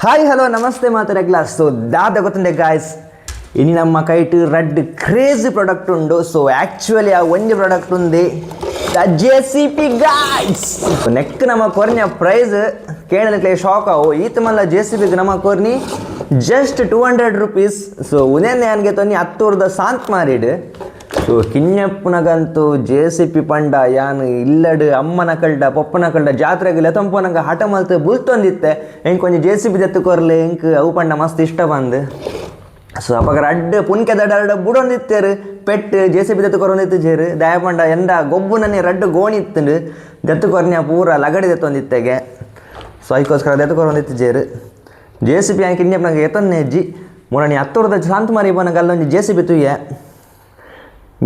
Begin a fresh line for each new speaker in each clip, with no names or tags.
Hi hello namaste ಮಾತಾಡ ಸೊ ದಾದ ಗೊತ್ತುಂಡೆ ಗಾಯ್ಸ್. ಇನಿ ನಮ್ಮ ಕೈಟ್ ರಡ್ಡ್ ಕ್ರೇಜಿ ಪ್ರಾಡಕ್ಟ್ ಉಂಡು. ಸೊ ಆಕ್ಚುಲಿ ಆ ಒಂಜಿ ಪ್ರಾಡಕ್ಟ್ ಉಂದು J C P guys. Neck ನಮ್ಮ ಕೊರ್ನ ಪ್ರೈಸ್ ಕೇಳಲಿಕ್ಕೆ ಶಾಕ್ ಅವು. ಈತ ಮಲ್ಲ J C P ನಮ್ಮ ಕೊರ್ನಿ just ₹200. So ಉನೇನೆ ಅನ್ಗೆ ತೊನ್ನಿ ಹತ್ತೂರ್ದ ಸಾಂತ್ ಮಾರಿಡ್. ಸೊ ಕಿನ್ಯಪ್ಪನಗಂತೂ J C P ಪಂಡ ಯಾನ್ ಇಲ್ಲಡ್ ಅಮ್ಮನ ಕಲ್ಡ ಪೊಪ್ಪನ ಕಲ್ಡ ಜಾತ್ರೆಗೆ ಲೆತಂಪನಗ ಹಠ ಮಲ್ತು ಬುಲ್ತೊಂದಿತ್ತೆ, ಎಂಕ್ ಒಂಜಿ J C P ದೆತ್ತು ಕೊರ್ಲೆ, ಎಂಕ್ ಅವು ಪಂಡ ಮಸ್ತ್ ಇಷ್ಟ ಬಂದು. ಸೊ ಅಪಗ ರಡ್ಡ್ ಪುನ್ಕೆ ದಡ ರಡ್ಡ್ ಬುಡೊಂದಿತ್ತೇರು ಪೆಟ್ J C P ದೆತ್ತು ಕೊರೊಂದಿತ್ತು ಜೇರು ದಾಯ ಪಂಡ ಎಂದ ಗೊಬ್ಬುನನೆ ರಡ್ಡ್ ಗೋಣಿ ಇತ್ತುಂಡು ದೆತ್ತು ಕೊರ್ನ್ಯ ಪೂರ ಲಗಡಿ ದೆತ್ತೊಂದಿತ್ತೆಗೆ. ಸೊ ಐಕೋಸ್ಕರ ದೆತ್ತು ಕೊರೊಂದಿತ್ತು ಜೇರು J C P. ಯಾನ್ ಕಿನ್ಯಪ್ಪನಗ ಎತ್ತೊನ್ನೆ ಅಜ್ಜಿ ಮುರಣಿ ಹತ್ತೂರ್ದ ಶಾಂತ ಮಾರಿ ಪೋನಗ ಅಲ್ಲೊಂಜಿ J C P ತೂಯೆ,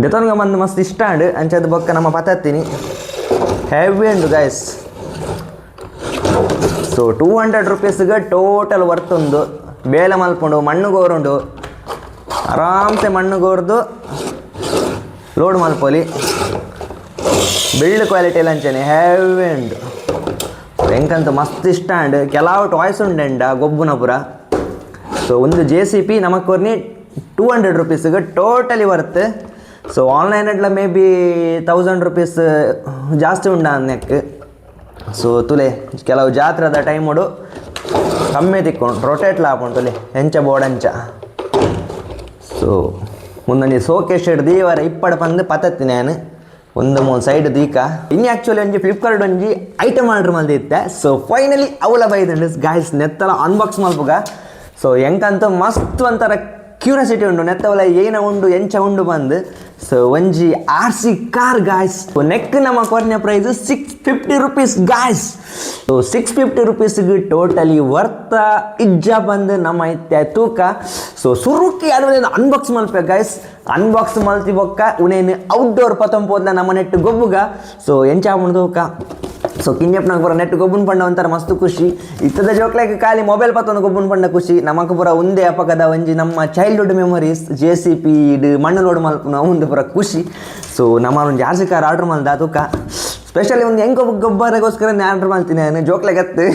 ದೆತ್ತೊನ್ಗ ಬಂದು ಮಸ್ತ್ ಇಷ್ಟ ಆಂಡ್. ಅಂಚದ ಬೊಕ್ಕ ನಮ್ಮ ಪತ್ತತ್ತೀನಿ ಹೆವಿ ಉಂಡು ಗೈಸ್. ಸೊ 200 ರುಪೀಸ್ಗೆ ಟೋಟಲ್ ವರ್ತ್ ಉಂದು. ಬೇಲೆ ಮಲ್ಪುಂಡು, ಮಣ್ಣು ಗೋರುಂಡು, ಆರಾಮ್ಸೆ ಮಣ್ಣು ಗೋರ್ದು ಲೋಡ್ ಮಲ್ಪೊಲಿ. ಬಿಲ್ಡ್ ಕ್ವಾಲಿಟಿ ಎಲ್ಲ ಅಂಚನೆ ಹೆವಿ ಉಂಡು. ಎಂಕಂತ ಮಸ್ತ್ ಇಷ್ಟ ಅಂಡ್. ಕೆಲವು ಟಾಯ್ಸ್ ಉಂಡೆಂಡ ಗೊಬ್ಬುನ ಪುರ. ಸೊ ಒಂದು J C P ನಮಕ್ ಕೊರ್ನಿ 200 ರುಪೀಸ್ಗೆ totally worth. So online ಎಡ್ಲ may be ₹1000 ಜಾಸ್ತಿ ಉಂಡ ನೆಕ್. ಸೊ ತುಲೆ, ಕೆಲವು ಜಾತ್ರೆದ ಟೈಮುಡು ಕಮ್ಮಿ ತಿಕ್ಕೊಂಡು ರೊಟೇಟ್ ಆಪುಂಡು. ತುಲೆ ಎಂಚ ಬೋರ್ಡ್ ಅಂಚ. ಸೊ ಒಂದೊಂಜಿ ಸೋಕೇಶ್ ದೀವರ ಇಪ್ಪಡ ಪಂದು ಪತ್ತತ್ತಿ ನಾನು ಒಂದು ಮೂರು ಸೈಡ್ ದೀಕ. ಇನ್ನು ಆ್ಯಕ್ಚುಲಿ ಒಂಜಿ ಫ್ಲಿಪ್ಕಾರ್ಟ್ ಒಂಜಿ ಐಟಮ್ ಆರ್ಡರ್ ಮಲ್ದಿತ್ತೆ. ಸೊ ಫೈನಲಿ ಅವಲ ಬೈದುಂಡು ಗಾಯ್ಸ್. ನೆತ್ತಲ ಅನ್ಬಾಕ್ಸ್ ಮಲ್ಪುಗ. ಸೊ ಎಂಕಂತ ಮಸ್ತ್ ಒಂಥರ ಕ್ಯೂರಿಯಾಸಿಟಿ ಉಂಡು, ನೆತ್ತವಲ ಏನ ಉಂಡು, ಎಂಚ ಉಂಡು ಬಂದು. ಸೊ ಒಂಜಿ R C car guys. Neck ನಮ್ಮ ಕೊರ್ನ price ₹650 guys. So 650 ರುಪೀಸ್ಗೆ totally ವರ್ತ ಇಜ್ಜ ಬಂದು ನಮ್ಮ ಇತ್ತೆ ತೂಕ. ಸೊ ಸುರುಕಿ ಅದು ಅನ್ಬಾಕ್ಸ್ ಮಲ್ಪೆ ಗಾಯ್ಸ್. ಅನ್ಬಾಕ್ಸ್ ಮಲ್ತಿ ಬೊಕ್ಕ ಉನೇನು ಔಟ್ಡೋರ್ ಪತ್ತೊಂಪೋದ್ಲ ನಮ್ಮ ನೆಟ್ಟು ಗೊಬ್ಬುಗ. ಸೊ ಎಂಚ ಆಪುಂಡು ತೂಕ. ಸೊ ಕಿಂಜಪ್ಪನಾಗ ಪೂರ ನೆಟ್ ಗೊಬ್ಬುನ್ ಪಂಡ ಒಂಥರ ಮಸ್ತ್ ಖುಷಿ. ಇತ್ತದ ಜೋಕ್ಲೆಗ್ ಖಾಲಿ ಮೊಬೈಲ್ ಪತ್ತೊಂದು ಗೊಬ್ಬುನ್ ಪಂಡ ಖುಷಿ. ನಮಕ್ ಪೂರ ಒಂದೇ ಅಪಗದ ಒಂಜಿ ನಮ್ಮ childhood memories, J C P ಇಡ್ ಮಣ್ಣು ಲೋಡ್ ಮಲ್ಪುನ ಒಂದು ಪೂರ ಖುಷಿ. ಸೊ ನಮ್ಮ ಒಂಜಿ R C car order ಮಲ್ದ ತೂಕ. ಸ್ಪೆಷಲಿ ಒಂದು ಹೆಂಗೆ ಗೊಬ್ಬರಗೋಸ್ಕರ ಆರ್ಡರ್ ಮಾಡ್ತೀನಿ ನಾನು, ಜೋಕ್ಲೆಗತ್ತು.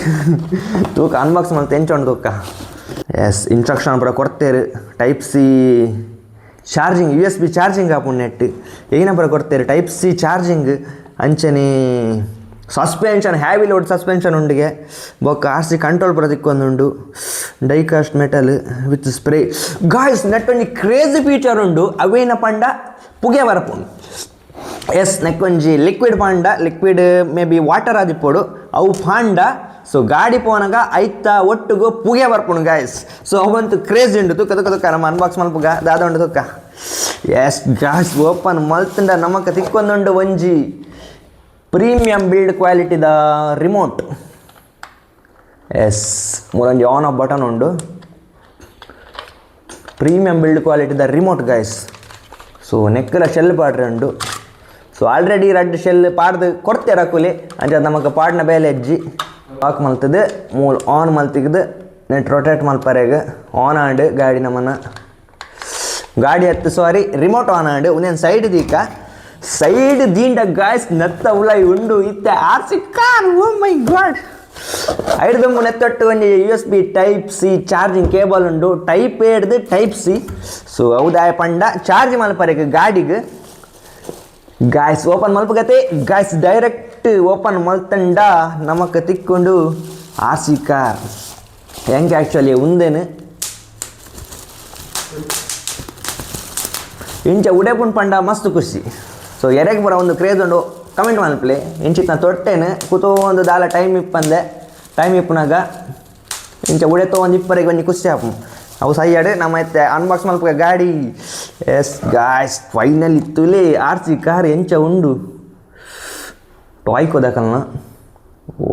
ತೂಕ, ಅನ್ಬಾಕ್ಸ್ ಮಲ್ತ ಎಂಚ ಉಂಡು ತೂಕ. ಎಸ್, ಇನ್ಸ್ಟ್ರಕ್ಷನ್ ಪೂರ ಕೊಡ್ತೇರು. Type C charging, U S B charging ಆಪುಂಡು net ಏನ ಪೂರ ಕೊಡ್ತೇರು. Type C charging ಅಂಚನೆ suspension, heavy load suspension ಉಂಡಿಗೆ. ಬೊಕ್ಕ R C control ಪೂರ ತಿಕ್ಕೊಂದುಂಡು. Die cast metal with spray guys. Net ಒಂಜಿ ಕ್ರೇಜಿ ಫೀಚರ್ ಉಂಡು. ಅವೇನ ಪಂಡ ಪುಗೆ ಬರಪುಂಡು. ಎಸ್, ನೆಕ್ ಒಂಜಿ liquid Panda, liquid may be water ಆದಿಪ್ಪೊಡು. ಅವು ಪಾಂಡ ಸೊ ಗಾಡಿ ಪೋನಗ ಐತ ಒಟ್ಟುಗು ಪುಗೆ ಬರ್ಪುಂಡು ಗಾಯ್ಸ್. ಸೊ ಅವಂತು ಕ್ರೇಜ್ ಉಂಡು. ತುಕ್ಕ ತುಕ್ಕ ತುಕ್ಕ, ನಮ್ಮ ಅನ್ಬಾಕ್ಸ್ ಮಲ್ಪುಗ, ದಾದ ಉಂಡು ತುಕ್ಕ. S guys, open ಮಲ್ತುಂಡ ನಮಕ್ ತಿಕ್ಕೊಂದುಂಡು ಒಂಜಿ ಪ್ರೀಮಿಯಂ ಬಿಲ್ಡ್ ಕ್ವಾಲಿಟಿದ ರಿಮೋಟ್. ಎಸ್, ಮೂಲೊಂಜಿ on off button ಉಂಡು. ಪ್ರೀಮಿಯಂ ಬಿಲ್ಡ್ ಕ್ವಾಲಿಟಿದ remote guys. So ನೆಕ್ಕಲ shell ಪಾಡ್ರೆ ಉಂಡು. ಸೊ ಆಲ್ರೆಡಿ ರಡ್ಡ್ ಶೆಲ್ ಪಾಡ್ದು ಕೊಡ್ತೇರ ಅಕುಲಿ. ಅಂಚ ನಮಕ್ ಪಾಡ್ನ ಬೇಲೆ ಅಜ್ಜಿ. ಲಾಕ್ ಮಲ್ತದೆ, ಮೂಲು ಆನ್ ಮಲ್ತಿಗ್ದು ನೆಟ್ ರೊಟೇಟ್ ಮಲ್ಪರೆಗ್. ಆನ್ ಆಂಡ್ ಗಾಡಿ, ನಮ್ಮನ್ನ ಗಾಡಿ ಹತ್ತು, ಸಾರಿ, ರಿಮೋಟ್ ಆನ್ ಆಂಡ್. ಒಂದೇನು ಸೈಡ್ ದೀಕ. ಸೈಡ್ ದೀಂಡ ಗಾಯ್ಸ್, ನೆತ್ತ ಉಲಾಯಿ ಉಂಡು ಇತ್ತೆ R C car. Oh my god! ಐಡ್ದೊಂಬು ನೆತ್ತೊಟ್ಟು ಒಂಜಿ U S B type C charging cable ಉಂಡು. ಟೈಪ್ ಏಡ್ದು type C. So ಹೌದಾಯ ಪಂಡ ಚಾರ್ಜ್ ಮಲ್ಪರೆಗ್ ಗಾಡಿಗೆ ಗಾಯ್ಸ್. ಓಪನ್ ಮಲ್ಪಗತೆ guys. Direct open ಮಲ್ತಂಡ ನಮಕ್ ತಿಕ್ಕೊಂಡು R C car. ಹೆಂಗೆ ಆ್ಯಕ್ಚುಲಿ ಉಂದೇನು ಇಂಚ ಉಡೇಪುನ್ ಪಂಡ ಮಸ್ತ್ ಖುಷಿ. ಸೊ ಎರೆಗ್ ಪೂರ ಒಂದು ಕ್ರೇಜ್ ಉಂಡು, ಕಮೆಂಟ್ ಮಲ್ಪಲೆ. ಇಂಚಿತ್ನ ತೊಟ್ಟೆನು ಕೂತೋ ಒಂದು ದಾಲ ಟೈಮ್ ಇಪ್ಪಂದೆ, ಟೈಮ್ ಇಪ್ಪುನಾಗ ಇಂಚ ಉಡೆತೋ ಒಂದು ಇಪ್ಪರಿಗೆ ಒಂಜಿ ಖುಷಿ ಆಪು. ಅವು ಸೈಯಾಡು ನಮ್ಮ ಇತ್ತೆ ಅನ್ಬಾಕ್ಸ್ ಮಲ್ಪುಗ ಗಾಡಿ. S guys, finally ತುಲೆ R C car ಎಂಚ ಉಂಡು. Toy ಕೊದಕಲ್ನ.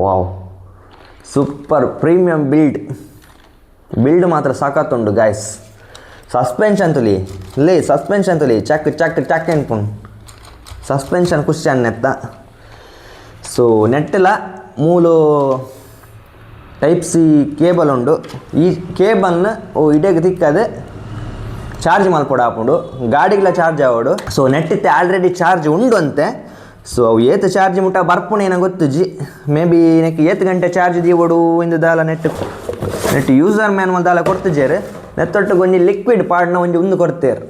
Wow, super premium build. Build ಮಾತ್ರ ಸಾಕತ್ತುಂಡು ಗಾಯ್ಸ್. ಸಸ್ಪೆನ್ಷನ್ ತುಲಿ ಲೇ, ಸಸ್ಪೆನ್ಷನ್ ತುಲಿ, check check check ಎನ್ಪುಂಡು. Suspension ಖುಷಿ ಅನ್ನೆತ್ತ. ಸೊ ನೆಟ್ಟಲ ಮೂಲು type C cable ಉಂಡು. ಈ ಕೇಬಲ್ನ ಓ ಇಡೆಗ್ ತಿಕ್ಕದು ಚಾರ್ಜ್ ಮಲ್ಪೊಡು ಆಪುಂಡು, ಗಾಡಿಗ್ಲ ಚಾರ್ಜ್ ಆವಡು. ಸೊ ನೆಟ್ಟಿತ್ತೆ ಆಲ್ರೆಡಿ ಚಾರ್ಜ್ ಉಂಡು ಅಂತೆ. So ಅವು ಏತ್ ಚಾರ್ಜ್ ಮುಟ್ಟ ಬರ್ಪುಣೇನ ಗೊತ್ತುಜಿ. ಮೇ ಬಿ ನೆಕ್ ಏತ್ ಗಂಟೆ ಚಾರ್ಜ್ ದೀವೊಡು ಇಂದು ದಾಲ net net user manual ದಾಲ ಕೊಡ್ತಿಜೇರು. ನೆತ್ತೊಟ್ಟು ಒಂಜಿ ಲಿಕ್ವಿಡ್ ಪಾಡ್ನ ಒಂಜಿ ಉಂದು ಕೊಡ್ತೇರು.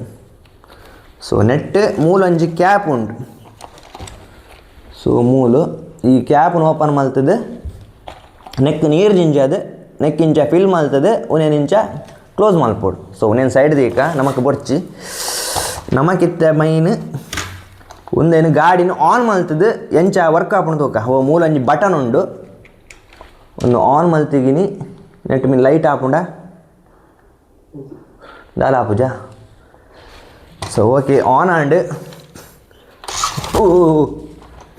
ಸೊ ನೆಟ್ ಮೂಲೊಂಜಿ ಕ್ಯಾಪ್ ಉಂಡು. ಸೊ ಮೂಲು ಈ ಕ್ಯಾಪ್ನ ಓಪನ್ ಮಲ್ತದೆ ನೆಕ್ ನೀರು ಜಿಂಜಾದ್ ನೆಕ್ ಇಂಚ ಫಿಲ್ ಮಲ್ತದೆ ಉನೇನು ಇಂಚ ಕ್ಲೋಸ್ ಮಲ್ಪೊಡು. ಸೊ ಉನೇನು ಸೈಡ್ ದೀಕ ನಮಕ್ ಬೊರ್ಚಿ ನಮಕಿತ್ತ ಮೈನ್ ಉಂದೇನು ಗಾಡಿನ ಆನ್ ಮಲ್ತದೆ ಎಂಚ ವರ್ಕ್ ಆಪುಂಡು ತೂಕ. ಓ ಮೂಲೊಂಜಿ ಬಟನ್ ಉಂಡು, ಒಂದು ಆನ್ ಮಲ್ತಿಗಿನಿ ನೆಟ್ ಮೀನ್ ಲೈಟ್ ಆಪುಂಡ ದಾಲ ಆಪುಜ. So okay on and O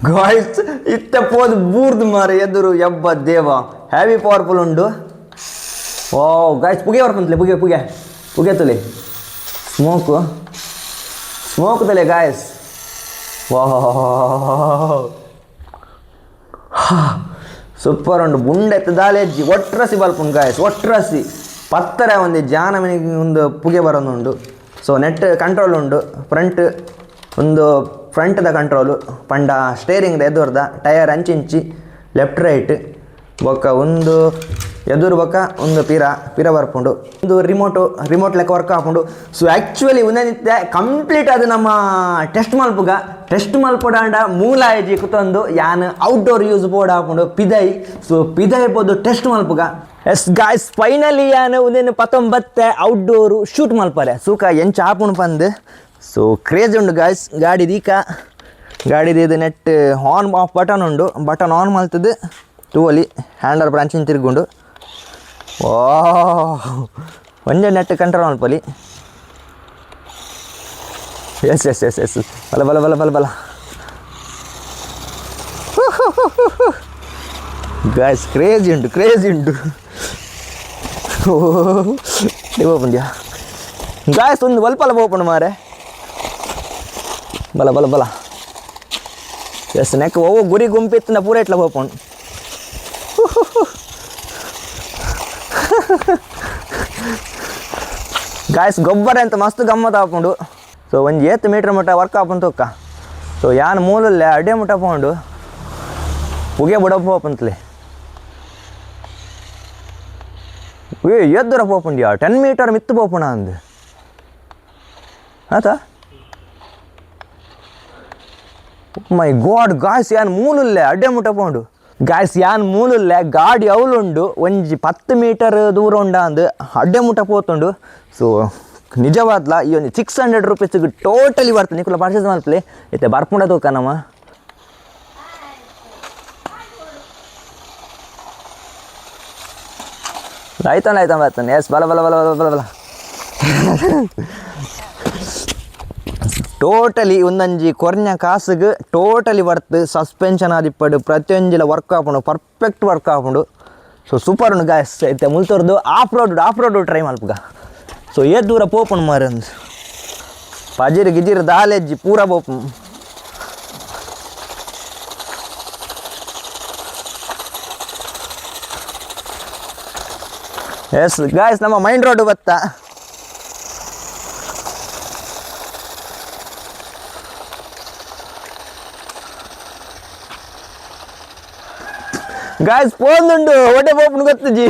guys ಇತ್ತ ಪೋದು ಬೂರ್ದು ಮಾರೆ ಎದುರು ಎಬ್ಬ ದೇವ ಹೆವಿ ಪವರ್ಫುಲ್ ಉಂಡು. ಓ ಗಾಯ್ಸ್ ಪುಗೆ ಬರ್ಪುಂತಲೆ ಪುಗೆ ಪುಗೆ ಪುಗೆ ತುಲೆ ಸ್ಮೋಕು ಸ್ಮೋಕ್ ತಲೆ ಗಾಯ್ಸ್. ಸೂಪರ್ ಉಂಡು ಬುಂಡೆತ್ತು ದಾಲೆಜ್ಜಿ ಒಟ್ರಸಿ ಬಲ್ಪುಂಡು ಗಾಯ್ಸ್ ಒಟ್ರಸಿ ಪತ್ತರ ಒಂದು ಜಾನ ಮನೆಗೆ ಒಂದು ಪುಗೆ ಬರೋದುಂಡು. So net control ಉಂಡು, ಫ್ರಂಟ್ ಒಂದು ಫ್ರಂಟ್ದ ಕಂಟ್ರೋಲು ಪಂಡ ಸ್ಟೇರಿಂಗ್ ಎದುರ್ದ ಟೈರ್ ಅಂಚಿಂಚಿ ಲೆಫ್ಟ್ ರೈಟ್ ಬೊಕ್ಕ ಒಂದು ಎದುರು ಬೊಕ್ಕ ಒಂದು ಪಿರ ಪಿರ ಬರ್ಪುಂಡು, ಒಂದು ರಿಮೋಟು ರಿಮೋಟ್ ಲೆಕ್ಕ ವರ್ಕ್ ಆಪುಂಡು. ಸೊ ಆ್ಯಕ್ಚುಲಿ ಉಂದನಿತ್ತೆ ಕಂಪ್ಲೀಟ್ ಅದು ನಮ್ಮ ಟೆಸ್ಟ್ ಮಲ್ಪುಗ ಟೆಸ್ಟ್ ಮಲ್ಪುಡಾಂಡ ಮೂಲಾಯಜಿ ಕುತೊಂದು ಯಾನ್ ಔಟ್ಡೋರ್ ಯೂಸ್ ಬೋರ್ಡ್ ಆಪುಂಡು ಪಿದೈ. ಸೊ ಪಿದೈ ಪೋದು ಟೆಸ್ಟ್ ಮಲ್ಪುಗ. S guys finally ಯಾನ್ ಉಂದೇನು ಪತ್ತೊಂಬತ್ತೆ ಔಟ್ಡೋರು ಶೂಟ್ ಮಲ್ಪರೆ ಸೂಕ ಎಂಚ ಆಪುಂಡು ಪಂದ್. ಸೊ ಕ್ರೇಜ್ ಉಂಡು ಗಾಯ್ಸ್ ಗಾಡಿ ದೀಕ ಗಾಡಿದ net on off button ಉಂಡು, ಬಟನ್ ಆನ್ ಮಲ್ತದ್ದು ತೂವಲಿ ಹ್ಯಾಂಡಲ್ ಬ್ರಾಂಚಿನ ತಿರ್ಗುಂಡು. ಓ ಒಂಜೆ ನೆಟ್ control ಮಲ್ಪಲಿ. S S S S ಬಲ ಬಲ ಬಲ ಬಲ ಬಲ ಗಾಯ್ಸ್ ಕ್ರೇಜಿ ಉಂಟು ಕ್ರೇಜಿ ಉಂಟು. ಓ ಪೋಪುಂಡ್ಯಾ ಗಾಯ್ಸ್ ಒಂದು ಒಲ್ಪಲ ಪೋಪುಂಡು ಮಾರೆ ಬಲ ಬಲ ಬಲ. ಎಸ್ ನೆಕ್ ಓ ಗುರಿ ಗುಂಪಿತ್ತಿನ ಪೂರ ಇಟ್ಲ ಪೋಪುಂಡು. ಗಾಯ್ಸ್ ಗೊಬ್ಬರ ಎಂತ ಮಸ್ತ್ ಗಮ್ಮತ್ ಆಪುಂಡು. ಸೊ ಒಂಜಿ ಏತ್ ಮೀಟ್ರ್ ಮುಟ್ಟ ವರ್ಕ್ ಆಪುಂಡು ತೂಕ. ಸೊ ಯಾನ್ ಮೂಲಲ್ಲೇ ಅಡ್ಡೆ ಮುಟ್ಟ ಪೋಂಡು ಪುಗೆ ಬುಡಪ್ಪ ಪೋಪುಂತಲೆ. ಏ ಎದ್ದರ ಪೋಪುಂಡ್ಯಾ 10 ಮೀಟರ್ ಮಿತ್ತು ಪೋಪುಣ ಅಂದು ಆತ. ಮೈ ಗಾಡ್ ಗಾಯ್ಸ್ ಯಾನ್ ಮೂಲುಲ್ಲೆ ಅಡ್ಡೆ ಮುಟ್ಟ ಪೋಂಡು ಗಾಯ್ಸ್ ಯಾನ್ ಮೂಲುಲ್ಲೆ ಗಾಡಿ ಅವಲುಂಡು ಒಂಜಿ 10 ಮೀಟರ್ ದೂರ ಉಂಡ ಅಂದು ಅಡ್ಡೆ ಮುಟ್ಟ ಪೋತುಂಡು. ಸೊ ನಿಜವಾದ್ಲ ಈ ಒಂದು 600 ರುಪೀಸ್ಗೆ ಟೋಟಲಿ ಬರ್ತದೆ. ನಿಕುಲ ಪರ್ಚೇಸ್ ಮಲ್ಪಲೆ ಇತ್ತೆ ಬರ್ಪುಂಡ ತೂಕ ನಮ್ಮ. ಆಯ್ತಾನ ಆಯ್ತಾ ಬರ್ತಾನೆ. ಎಸ್ ಬಲ ಬಲ ಬಲ ಬಲ ಬಲ ಬಲ ಟೋಟಲಿ ಒಂದೊಂಜಿ ಕೊರ್ನ ಕಾಸುಗೆ ಟೋಟಲಿ ವರ್ತ್. ಸಸ್ಪೆನ್ಷನ್ ಆದಿಪ್ಪಡು ಪ್ರತಿಯೊಂಜಿಲ ವರ್ಕ್ ಆಪುಂಡು, ಪರ್ಫೆಕ್ಟ್ ವರ್ಕ್ ಆಪುಂಡು. ಸೊ ಸೂಪರ್ ಉಂಡು ಗಾಯ್ಸ್. ಇತ್ತೆ ಮುಲ್ತೊರ್ದು off road off road try ಮಲ್ಪುಗ. So ಏತ್ ದೂರ ಪೋಪುಂಡು ಮಾರೆ ಅಂದ್ ಪಜಿರು ಗಿಜಿರು ದಾಲೆಜ್ಜಿ ಪೂರ ಪೋಪು. ಎಸ್ ಗಾಯ್ಸ್ ನಮ್ಮ ಮೈನ್ ರೋಡ್ ಬತ್ತ. ಗಾಯ್ಸ್ ಪೋಂದುಂಡು ಹೊಟ್ಟೆ ಪೋಪುಂಡು ಗೊತ್ತುಜಿ.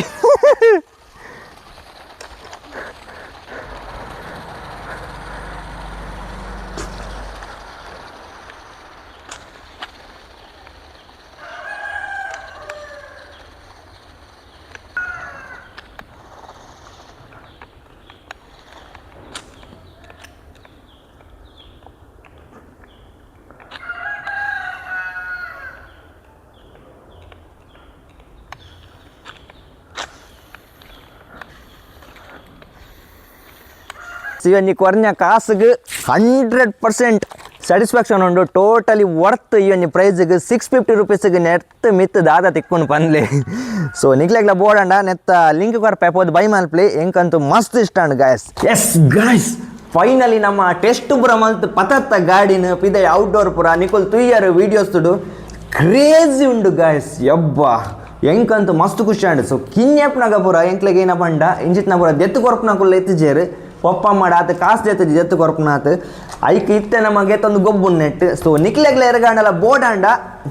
ಈ ಕೊರ್ನ ಕಾಸುಗೆ 100% ಸ್ಯಾಟಿಸ್ಫ್ಯಾಕ್ಷನ್ ಉಂಡು. ಟೋಟಲಿ ವರ್ತ್ ಈ ಒಂಜಿ ಪ್ರೈಸ್ಗೆ 650 ರುಪೀಸ್ಗೆ ನೆತ್ ಮಿತ್ ದಾದ ತಿಕ್ಕೊಂಡು ಪನ್ಲೆ. ಸೊ ನಿಕ್ಲೆಗ್ಲ ಬೋಡಂಡ ನೆತ್ತ ಲಿಂಕ್ ಕೊರ್ಪೆ ಪೋದು ಬೈ ಮಲ್ಪ್ಲಿ. ಎಂಕಂತೂ ಮಸ್ತ್ ಇಷ್ಟ ಉಂಡು guys. S guys finally ನಮ್ಮ ಟೆಸ್ಟ್ ಪುರ ಮಲ್ತ್ ಪತತ್ತ ಗಾಡಿನ ಪಿದೈ ಔಟ್ಡೋರ್ ಪುರ ನಿಕುಲ್ ತುಯ್ಯರ್ ವೀಡಿಯೋಸ್ ತುಡು ಕ್ರೇಜಿ ಉಂಡು ಗಾಯ್ಸ್. ಯಬ್ಬಾ ಎಂಕಂತೂ ಮಸ್ತ್ ಖುಷಿ ಆಂಡ್. ಸೊ ಕಿನ್ಯಪ್ನಾಗ ಪುರ ಎಂಕ್ಲೆಗ್ ಏನ ಪಂಡ ಇಂಚಿತ್ನ ಪುರ ದೆತ್ತು ಕೊರ್ಪುನ ಕುಲ್ಲ ಎತ್ತಿಜೇರು. ಪೊಪ್ಪಮ್ಮಡ ಆತ ಕಾಸು ಜೆತ್ತು ಜೆತ್ತು ಕೊರ್ಪುನಾತ್ ಐಕ್ ಇತ್ತೆ ನಮಗೆ ಎತ್ತೊಂದು ಗೊಬ್ಬು ನೆಟ್. ಸೊ ನಿಕ್ಲೆಗ್ಲ ಎರೆಗಾಂಡಲ ಬೋಡಾಂಡ,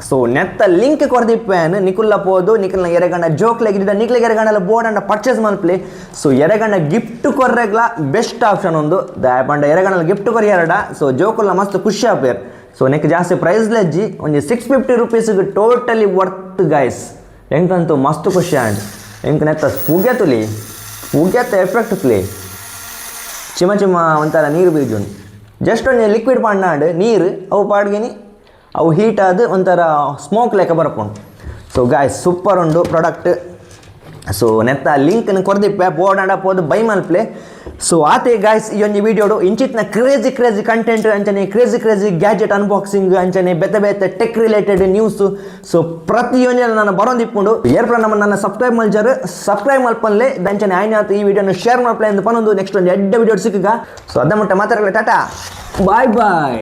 ಸೊ ನೆತ್ತ ಲಿಂಕ್ ಕೊರ್ದಿಪ್ಪೇನ್. ನಿಕುಲ್ಲ ಪೋದು ನಿಕಲ್ನ ಎರೆಗಂಡ ಜೋಕ್ಲೆಗ್ ಇದ್ದ ನಿಕ್ಲೆಗ್ ಎರೆಗಂಡಲ ಬೋಡಾಂಡ ಪರ್ಚೇಸ್ ಮಲ್ಪ್ಲೆ. ಸೊ ಎರೆಗಂಡ ಗಿಫ್ಟ್ ಕೊರ್ರೆಗ್ಲ ಬೆಸ್ಟ್ ಆಪ್ಷನ್ ಒಂದು. ದಾಯೆ ಪಂಡ ಎರೆಗಂಡಲ ಗಿಫ್ಟ್ ಕೊರಿಯರಡ, ಸೊ ಜೋಕುಲ್ಲ ಮಸ್ತ್ ಖುಷಿ ಆಪೇರ್. ಸೊ ನೆಕ್ ಜಾಸ್ತಿ ಪ್ರೈಸ್ ಲಜ್ಜಿ, ಒಂಜಿ 650 ರುಪೀಸ್ಗೆ ಟೋಟಲಿ ವರ್ತ್ ಗೈಸ್. ಎಂಕಂತೂ ಮಸ್ತ್ ಖುಷಿ ಆಂಡ್. ಎಂಕ್ ನೆತ್ತ ಪುಗೆ ತುಲಿ, ಪುಗೆತ್ತ ಎಫೆಕ್ಟ್ ತುಲಿ, ಚಿಮ ಚಿಮ ಒಂಥರ ನೀರು ಬೀಜುಂಡು. ಜಸ್ಟ್ ಒಂಜಿ ಲಿಕ್ವಿಡ್ ಪಾಡ್ನಾಂಡ್ ನೀರು, ಅವು ಪಾಡ್ಗಿನಿ ಅವು ಹೀಟ್ ಆದ್ ಒಂಥರ ಸ್ಮೋಕ್ ಲೆಕ್ಕ ಬರ್ಪುಂಡು. ಸೊ ಗಾಯ್ಸ್, ಸೂಪರ್ ಉಂಡು ಪ್ರಾಡಕ್ಟ್. ಸೊ ನೆತ್ತ ಲಿಂಕ್ನ ಕೊರ್ದಿಪ್ಪೆ, ಬೋಡಾಂಡ ಪೋದು ಬೈ ಮಲ್ಪ್ಲೆ. ಸೊ ಆತೆ ಗಾಯ್ಸ್ ಈ ಒಂಜಿ ವಿಡಿಯೋಡು. ಇಂಚಿತ್ನ ಕ್ರೇಜಿ ಕ್ರೇಜಿ ಕಂಟೆಂಟ್, ಅಂಚನೆ ಕ್ರೇಜಿ ಕ್ರೇಜಿ ಗ್ಯಾಜೆಟ್ ಅನ್ಬಾಕ್ಸಿಂಗ್, ಅಂಚನೆ ಬೇತೆ ಬೇತೆ ಟೆಕ್ ರಿಲೇಟೆಡ್ ನ್ಯೂಸ್, ಸೊ ಪ್ರತಿಯೊಂಜಿ ನಾನು ಬರೋಂದಿಪ್ಪುಂಡು. ಏರ್ಪ್ರ ನಮ್ಮ ನನ್ನ ಸಬ್ಸ್ಕ್ರೈಬ್ ಮಲ್ಜರ್, ಸಬ್ಸ್ಕ್ರೈಬ್ ಮಲ್ಪನ್ಲೆ. ದಂಚನೆ ಆಯ್ನಾತ್ ಈ ವಿಡಿಯೋನ ಶೇರ್ ಮಲ್ಪ್ಲೆ ಅಂತ ಪನೊಂದು, ನೆಕ್ಸ್ಟ್ ಒಂದು ಎಡ್ಡೆ ವಿಡಿಯೋ ಸಿಕ್ಕಗ. ಸೊ ಅದ ಮುಟ್ಟ ಮಾತಾಡಲ್ಲ, ಟಾಟಾ, ಬಾಯ್ ಬಾಯ್.